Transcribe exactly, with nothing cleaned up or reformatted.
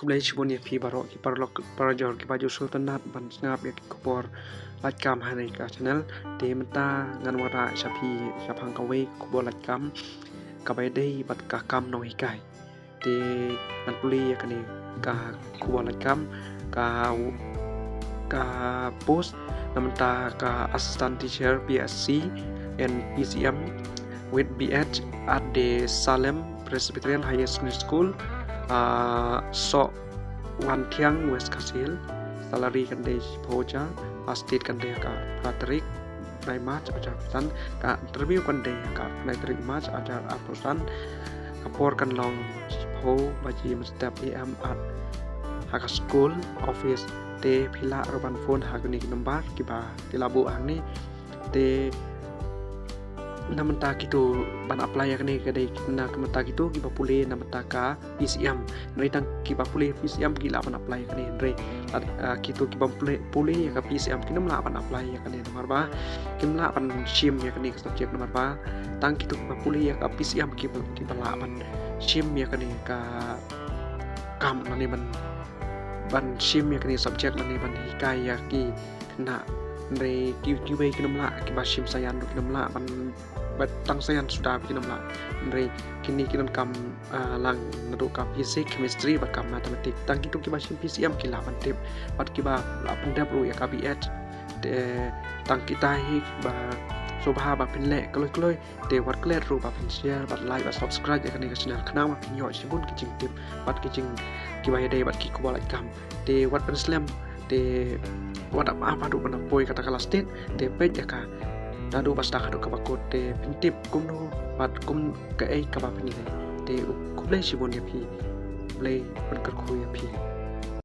Khublei shibun ïa phi baroh ki paralok parajor kiba ju sngewtynnat ban sngap ïa ki khubor lait kam ha kane ka channel. Te mynta ngan wanrah sha phi shaphang kawei ka khubor lait kam kaba ïadei bad ka kam nonghikai. Te ngan pule ïa kane ka khubor lait kam, ka ka post na bynta ka assistant teacher P S C and P C M with B H at the Salem Presbyterian Higher Secondary School, uh, Sohwanthiang, West Khasi Hills. Salary kan dei shiphew hajar, last date kan dei ha ka phra tarik bnai March arhajar arphew san, ka interview kan dei ha ka bnai tarik March arhajar arphew san. Ka por kan long shiphew baje mynstep A M at ha ka school office. Te phi lah ruh ban phone ha kine ki number kiba ki la buh hangne. Te na bynta kito ban apply ïa kane ka dei na bynta kito kiba pule na bynta ka P C M. Hynrei tang kiba pule P C M ki lah ban apply ïa kane, hynrei, ah, kito kiba pule, pule ïa ka P C M kim lah ban apply ïa kane namar ba kim lah ban shim ïa kane ka subject namar ba tang kito kiba pule ïa ka P C M kiba, kiba lah ban shim ïa kane ka kam lane ban, ban shim ïa kane subject lane ban hikai ïa ki khynnah. Hynrei ki, kiwei kim lah, kiba shim science ruh kim lah ban, bad tang science suda kim lah. Hynrei kine ki donkam, ah, lang naduh ka physics, chemistry bad ka mathematics. Tang kito kiba shim P C M ki lah ban tip bad kiba lah pyndep ruh ïa ka B H. Te tang kita hi ba sngewbha ba phin leh kloi kloi. Te wat klet ruh ba phin share bad like bad subscribe ïa kane ka channel khnang ba phin ïoh shibun ki jingtip bad ki jing, kiba ïadei bad ki khubor lait kam. Te wat pynslem, te wat ap ap haduh ban poi kata ka last date, te peit ïa ka naduh ba sdang haduh kaba kut, te phin tip kumno bad kum kaei kaba phin leh. Te khublei shibun ïa phi. Khublei ban kyrkhu ïa phi.